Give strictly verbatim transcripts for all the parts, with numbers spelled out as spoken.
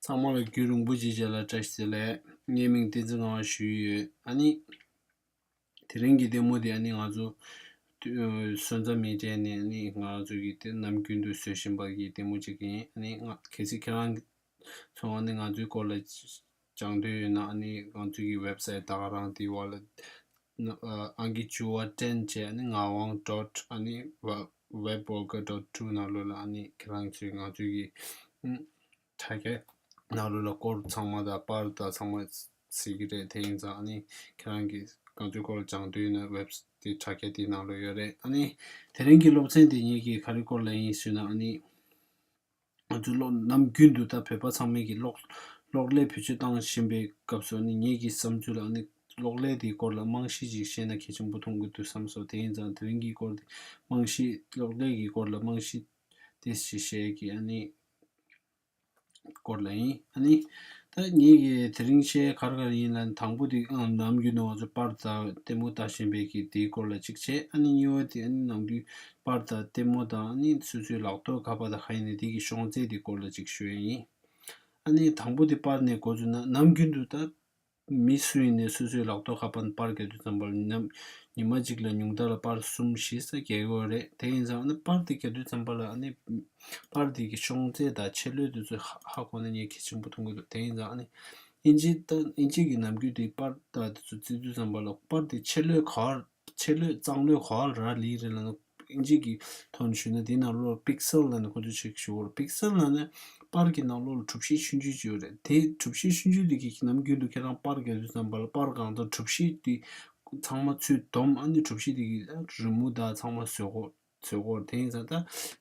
ཚང་མ་ལ་རྒྱུན་རིང་པོ་ཅིག་རྗེས་ལ་བཀྲ་ཤིས་བདེ་ལེགས། ངའི་མིང་བསྟན་འཛིན་ངག་དབང་ཞུ་ཡི་ཡོད། ཨ་ནི། དེ་རིང་གི་ལྟད་མོ་དེ་ཨ་ནི་ང་ཚོ་སོན་རྩ་མི་སྤྲད་ནས། ཨ་ནི་ང་ཚོ་གི་དེ་ནམ་རྒྱུན་དུ་བཟོ་བཞིན་པ་གི་ལྟད་མོ་ཅིག་ཡིན། ཨ་ནི་ང་གལ་སྲིད་ཁྱེད་རང་ཚོ་ཨ་ནི་ང་ཚོའི་སྐོར་ལ་སྦྱང་འདོད་ཡོད་ན། ཨ་ནི་ང་ཚོ་གི་ཝེབ་སའིཊ་ད་ག་རང་དེ་བ་ལ་ཨང་ཀི་བཅུ་བ་ཊེན་བྱས། ཨ་ནི་ངག་དབང་dot ཨ་ནི་webworker dot to ནང་ལོགས་ལ། ཨ་ནི་ཁྱེད་རང་ཚོས་ང་ཚོའི་གི་ཨུམ་དྲ་རྒྱ་ནང་ལོགས་ལ་སྐོར་ཚང་མ་དང་པར་དང་ཚང་མ་གཟིགས་ཀྱི་རེད། དེ་ཡིན་ཙང་ཨ་ནི་ཁྱེད་རང་གིས་ང་ཚོའི་སྐོར་ལ་སྦྱང་འདོད་ཡོད་ན་ཝེབ་དེ་དྲ་རྒྱ་དེའི་ནང་ལོགས་ཡོད་རེད། ཨ་ནི་དེ་རིང་གི་སློབ་ཚན་དེ་ངེད་ཀྱིས་ག་རེ་སྐོར་ལ་ཡིན་ཞུས་ན། ཨ་ནི་ང་ཚོ་སློབ་ནམ་རྒྱུན་དུ་ད་བོད་པ་ཚང་མས་ཀྱི་གློག་གློག་ཀླད་བེད་སྤྱོད་བཏང་བཞིན་པའི་སྐབས་སུ། ཨ་ནི་ངེད་ཀྱི་བསམ་ཚུལ་ལ་ཨ་ནི་གློག་ཀླད་དེའི་སྐོར་ལ་རྨང་གཞི་ཅིག་བཤད་ན་གལ་ཆེན་པོ་མཐོང་གི་འདུག་བསམ་སོང་། དེ་ཡིན་ཙང་དེ་རིང་གི་སྐོར་དེ་རྨང་གཞི། གློག་ཀླད་ཀྱི་སྐོར་ལ་རྨང་གཞི་དེ་ཞིག་བཤད་ཀྱི། ཨ་ནི་སྐོར་ལ་ཡིན། ཨ་ནི་ད་ངེད་ཀྱིས་དེ་རིང་བཤད་ག་རེ་ག་རེ་ཡིན་ལབ་ན། དང་པོ་དེ་ཨང་ནམ་རྒྱུན་དུ་ང་ཚོ་པར་དང་ལྟད་མོ་ལྟ་བཞིན་པའི་གི་དེའི་སྐོར་ལ་གཅིག་བྱས། ཨ་ནི་གཉིས་པ་དེ་ཨ་ནི་ནམ་རྒྱུན་པར་དང་ལྟད་མོ་དང་ཨ་ནི་སོ་སོའི་ལག་ཐོགས་ཁ་པར་དང་ག་ཡིན་ནའི་དེ་གི་ཤོང་ཚད་དེའི་སྐོར་ལ་གཅིག་ཞུ་ཡ་ཡིན། ཨ་ནི་དང་པོ་དེ་པར་ནས་འགོ་བཙུགས་ན། ནམ་རྒྱུན་དུ་ད་མི་སུ་ཡིན་ནའི་སོ་སོའི་ལག་ཐོགས་ཁ་པར་ནས་པར་རྒྱག་དུས་ཙམ་པ་ལ་ནམ་ཉི་མ་གཅིག་ལ་ཉུང་མཐའ་ལ་པར་གསུམ་བཞི་ཙམ་རྒྱག་གི་ཡོད་རེད། དེ་ཡིན་ཙང་ཨ་ནི་པར་དེ་རྒྱག་དུས་ཙམ་པ་ལ་ཨ་ནི་པར་དེ་གི་ཤོང་ཚད་དང་ཆད་ལུས་དེ་ཚོ་ཧ་ཧ་གོ་ན་ངས་གལ་ཆེན་པོ་མཐོང་གི་འདུག་དེ་ཡིན་ཙང་ཨ་ནི་ཨིན་ཇི་ད་ཨིན་ཇི་གི་ནམ་རྒྱུན་དེ་པར་དང་དེ་ཚོ་བརྩི་དུས་ཙམ་པ་ལ་པར་དེ་ཆད་ལུས་ག་བར་ཆད་ལུས་གཙང་ལུས་ག་བར་རག་ལས་རེད་ལབ་ན། ཨིན་ཇི་གི་ཐོག་ནས་ཞུས་ན་དེའི་ནང་ལོགས་ལ་པིག་སེལ་ལབ་ནས་ཁོ་ཚོས་ཅིག་ཞུ་གི་ཡོད་རེད། པིག་སེལ་ལབ་ན་པར་གྱི་ནང་ལོགས་ལ་གྲུ་བཞི་ཆུང་ཆུང་ཅིག་ཡོད་རེད། དེ་གྲུ་བཞི་ཆུང་ཆུང་དེ་གི་ནམ་རྒྱུན་དུ་ཁྱེད་རང་པར་རྒྱག་དུས་ཙམ་པ་ལ་པར་གང་དང་གྲུ་བཞི་དེ་ཚང་མ་ཚུར་བསྡོམས། ཨ་ནི་གྲུ་བཞི་དེ་གི་རི་མོ་དང་ཚང་མ་བཟོ་གོ་བཟོ་གོ་དེ་ཡིན་ཙང་ད་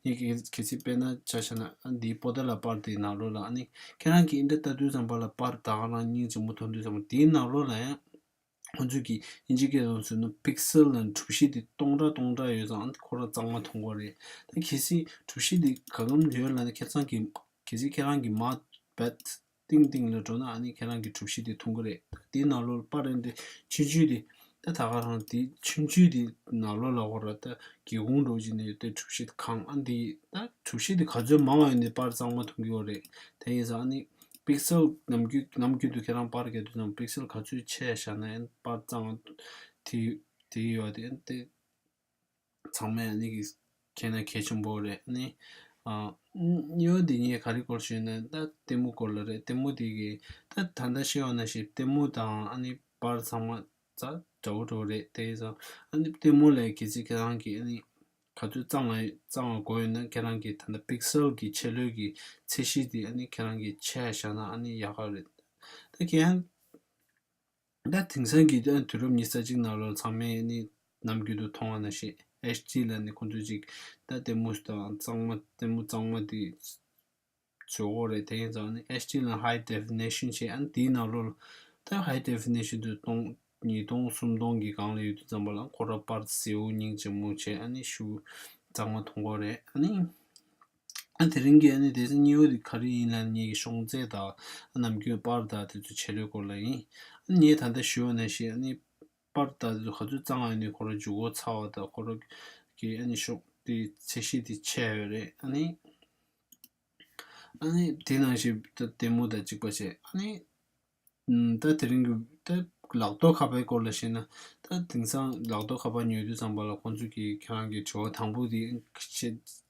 ངས་གལ་གལ་སྲིད་དཔེར་ན་ཆ་བཞག་ན། ཨ་འདིའི་པོ་ཏ་ལ་པར་དེའི་ནང་ལོགས་ལ་ཨ་ནི་ཁྱེད་རང་གིས་འདི་ལྟ་དུས་ཙམ་པ་ལ་པར་ད་ག་རང་སྙིང་རྗེ་མོ་མཐོང་དུས་ཙམ་པ་དེའི་ནང་ལོགས་ལ་ཡང་ཁོ་ཚོས་ཀྱི་ཨིན་ཇི་སྐད་ཐོག་ཟེར་ན་པིག་སེལ་ལ་གྲུ་བཞི་དེ་སྟོང་ཕྲག་སྟོང་ཕྲག་ཡོད་ཙང་ཁོ་རང་གཙང་མ་མཐོང་གི་རེད། ད་གལ་སྲིད་གྲུ་བཞི་དེ་ག་གམ་ཡོད་ལབ་ན། ཁྱེད་ཚང་གི་གལ་སྲིད་ཁྱེད་རང་གི་མ་བེད་ཏིང་ཏིང་ལ་འགྲོ་ན་ཨ་ནི་ཁྱེད་རང་གི་གྲུ་བཞི་དེ་མཐོང་གི་རེད། དེའི་ནང་ལོགས་པར་རེད་དེ་ཆུང་ཆུང་དེ། ད་ད་ག་རང་དེ་ཆུང་ཆུང་དེ་ནང་ལོགས་ལ་འོ་ར་ད་སྒེའུ་ཁུང་འགྲོ་བྱས་ནས་ཡོད་དེ་གྲུ་བཞི་དེ་གང་ཨ་འདི་ད་གྲུ་བཞི་དེ་ག་ཚོད་མང་བ་ཡོད་ནའི་པར་གཙང་མ་མཐོང་གི་ཡོད་རེད། དེ་ཡིན་ཙང་ཨ་ནི། པིག་སེལ་ནམ་རྒྱུན་ནམ་རྒྱུན་དུ་ཁྱེད་རང་པར་རྒྱག་དུས་ཙམ་པིག་སེལ་ག་ཚོད་ཆེ་བཞག་ན་ཡང་པར་གཙང་དེ་དེ་ཡོད་དེ་དེ་ཚང་མས་ཨ་ནི་གི་མཁྱེན་ན་གལ་ཆེན་པོ་རེད། ཨ་ནི་ཨ་གཉིས་པ་དེ་ངས་ག་རེ་སྐོར་ཞུས་ན་ད་ལྟད་མོ་སྐོར་ལ་རེད། ལྟད་མོ་དེ་གི་ད་ད་ལྟ་ཤེས་པ་ནང་བཞིན་ལྟད་མོ་དང་ཨ་ནི་པར་ཚང་མ་ད་འདྲ་བོ་འདྲ་བོ་རེད། དེ་ཡིན་ཙང་ཨ་ནི་ལྟད་མོ་ལ་གལ་སྲིད་ཁྱེད་རང་གི་ཨ་ནི་ག་ཚོད་གཙང་བ་གཙང་བ་དགོས་ཡོད་ན་ཁྱེད་རང་གི་ད་ལྟ་པིག་སེལ་གྱི་ཆད་ལུས་ཀྱི་ཚད་གཞི་དེ་ཨ་ནི་ཁྱེད་རང་གི་ཆད་བཞག་ན་ཨ་ནི་ཡག་ག་རེད། ད་ཁྱེད་རང་ད་དེང་སང་གི་ད་དུས་རབས་ཉི་ཤུ་རྩ་གཅིག་ནང་ལོགས་ཚང་མས་ཨ་ནི་ནམ་རྒྱུན་དུ་མཐོང་བ་ནང་བཞིན་ཨེཆ་ཌི་ལབ་ནས་ཁོང་ཚོས་ཅིག་ད་ལྟད་མོ་དང་གཙང་མ་ལྟད་མོ་གཙང་མ་དེ་བཟོ་གི་རེད། དེ་ཡིན་ཙང་ནི་ཨེཆ་ཌི་ལ་ཧའི་ཌེ་ཕི་ནེ་ཤན་བྱས། ཨ་ནི་དེའི་ནང་ལོགས་ལ་ད་ཧའི་ཌེ་ཕི་ནེ་ཤན་དུ་སྟོང་ཉིས་སྟོང་སུམ་སྟོང་གི་སྒང་ལ་ཡོད་དུས་ཙམ་པ་ལ་ཁོ་ར་པར་ཟེའུ་སྙིང་རྗེ་མོ་བྱས། ཨ་ནི་ཤུ་གཙང་མ་མཐོང་གི་རེད། ཨ་ནི་ཨ་དེ་རིང་གི་ཨ་ནི་སྡེ་ཚན་གཉིས་པ་དེ་ག་རེ་ཡིན་ལབ་ན་ངེད་ཀྱི་ཤོང་ཚད་དང་ནམ་རྒྱུན་པར་དང་དེ་ཚོ་ཆད་ལུས་སྐོར་ལ་ཡིན། ཨ་ནི་ངས་ད་ལྟ་ཞུས་པ་ནང་བཞིན་ཨ་ནི་པར་དང་དེ་ཚོ་ག་ཚོད་གཙང་བ་ཡིན་ནའི་ཁོ་ར་འཇུག་སྒོ་ཚ་བ་དང་ཁོ་ར་གི་ཨ་ནི་ཤོག་དེ་ཚད་གཞི་དེ་ཆད་ཡོད་རེད། ཨ་ནི། ཨ་ནི་དེ་ནང་བཞིན་ད་ལྟད་མོ་དང་གཅིག་པ་བྱས། ཨ་ནི་ཨམ་ད་དེ་རིང་གི་ད་ལག་ཐོགས་ཁ་པར་སྐོར་ལ་བཤད་ན། ད་དེང་སང་ལག་ཐོགས་ཁ་པར་ཉོ་དུས་ཙམ་པ་ལ་ཁོང་ཚོ་གིས་ཁྱེད་རང་གི་དྲི་བ་དང་པོ་དེ་ཆེ་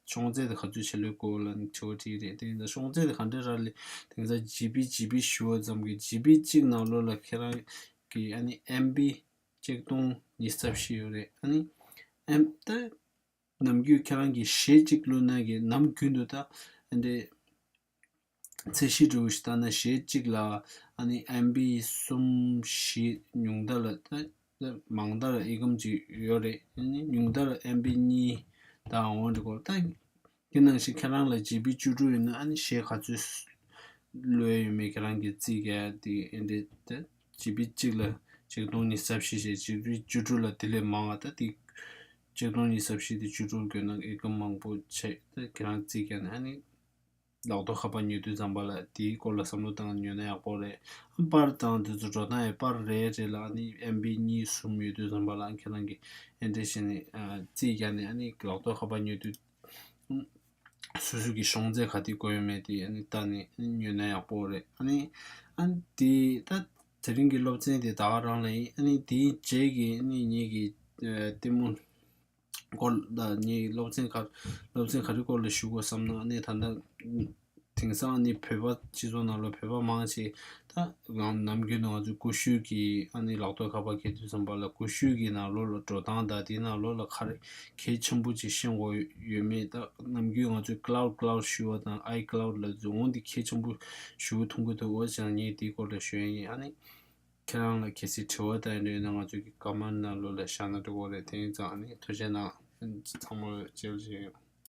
ཤོང་ཚད་དེ་ག་ཚོད་ཆད་ལུས་དགོས་ལབ་ནས་དྲི་བ་དྲིས་རེད། དེ་ཡིན་ཙང་ཤོང་ཚད་དེ་ག་འདྲ་རག་ལས། དེང་སང་ཇི་བི་ཇི་བི་ཞུ་བ་ཙམ་གྱིས་ཇི་བི་གཅིག་ནང་ལོགས་ལ་ཁྱེད་རང་གི་ཨ་ནི་ཨེམ་བི་གཅིག་སྟོང་ཉི་ཤུ་རྩ་བཞི་ཡོད་རེད། ཨ་ནི་ཨེམ་ད། ནམ་རྒྱུན་ཁྱེད་རང་གིས་གཞས་གཅིག་བླུགས་ན་གི་ནམ་རྒྱུན་དུ་ད་འདི་ཚད་གཞི་འདྲ་བོ་ཞིག་བཏང་ན་གཞས་གཅིག་ལ་ཨ་ནི་ཨེམ་བི་གསུམ་བཞི་ཉུང་མཐའ་ལ་ད་མང་མཐའ་ལ་ཨི་ཀམ་ཅིག་ཡོད་རེད། ཨ་ནི་ཉུང་མཐའ་ལ་ཨེམ་བི་གཉིས་དང་འོ་འདྲ་སྐོར་ད། དེ་ནང་བཞིན་ཁྱེད་རང་ལ་ཇི་བི་བཅུ་དྲུག་ཡོད་ན་ཨ་ནི་གཞས་ག་ཚོད་བླུགས་ཡོད་མེད་ཁྱེད་རང་གིས་རྩིས་རྒྱག་དེ་ཨེ་འདྲས་ད། ཇི་བི་གཅིག་ལ་ཆིག་སྟོང་ཉི་ཤུ་རྩ་བཞི་ཞེས་ཇི་བི་བཅུ་དྲུག་ལ་དེ་ལས་མང་བ་ད་དེ། ཆིག་སྟོང་ཉི་ཤུ་རྩ་བཞི་དེ་བཅུ་དྲུག་དགོས་ན་ཨི་ཀམ་མང་པོ་བྱས་ད་ཁྱེད་རང་རྩིས་རྒྱག་ནས་ཨ་ནི། ལག་ཐོགས་ཁ་པར་ཉོ་དུས་ཙམ་པ་ལ་དེའི་སྐོར་ལ་བསམ་བློ་བཏང་ཉོ་ན་ཡག་པོ་རེད། པར་དང་དེ་ཚོ་འགྲོ་སྟངས་ཡང་པར་རེ་རེ་ལ་ཨ་ནི་ཨེམ་བི་གཉིས་གསུམ་ཡོད་དུས་ཙམ་པ་ལ་ཁྱེད་རང་གིས་ཨེ་འདྲས་བྱས་ནས་རྩིས་རྒྱག་ནས་ཨ་ནི་ལག་ཐོགས་ཁ་པར་ཉོ་དུས། སོ་སོ་གི་ཤོང་ཚད་ག་དུས་དགོས་ཡོད་མེད་དེ་ཨ་ནི་ལྟ་ནས་ཨ་ནི་ཉོས་ན་ཡག་པོ་རེད། ཨ་ནི་ཨ་ནི་དེ་ད་དེ་རིང་གི་སློབ་ཚན་དེ་ད་ག་རང་ལ་ཡིན། ཨ་ནི་དེའི་རྗེས་ཀྱི་ཨ་ནི་ངེད་ཀྱི་ཨ་ལྟད་མོ་སྐོར་ལ་ངས་སློབ་ཚན་ག་སློབ་ཚན་ག་རེ་སྐོར་ལ་ཞུ་དགོས་བསམ་ན། ཨ་ནི་ད་ལྟ་དེང་སང་ཨ་ནི་བོད་པ་སྤྱི་ཚོགས་ནང་ལ་བོད་པ་མང་ཆེ་ད་ང་ནམ་རྒྱུན་ནང་ང་ཚོའི་ཀུ་ཤུ་གི་ཨ་ནི་ལག་ཐོག་ཁ་པར་འཁྱེར་དུས་ཙམ་པ་ལ་ཀུ་ཤུ་གི་ནང་ལོགས་ལ་འགྲོ་སྟངས་དང་དེའི་ནང་ལོགས་ལ་ག་རེ་གལ་ཆེན་པོ་ཅིག་ཤེས་དགོས་ཡོད་མེད། ད་ནམ་རྒྱུན་ང་ཚོའི་ཀླའུ་ཌི་ཀླའུ་ཌི་ཞུ་བ་དང་ཨའི་ཀླའུ་ཌི་ལ་འོང་དེ་གལ་ཆེན་པོ་ཞུ་གི་མཐོང་གི་འདུག་འོ་ཅང་ངས་དེའི་སྐོར་ལ་ཞུ་ཡ་ཡིན། ཨ་ནི་ཁྱེད་རང་ལ་གལ་སྲིད་དྲི་བ་དང་ཡོད་ན་ང་ཚོ་གི་ཀོ་མེན་ཊི་ནང་ལོགས་ལ་བཞག་ན་འགྲིག་གི་རེད། དེ་ཡིན་ཙང་ཨ་ནི་ཐུགས་རྗེ་གནང་། ཚང་མ་ལ་བཅར་བྱས་ཡོང་།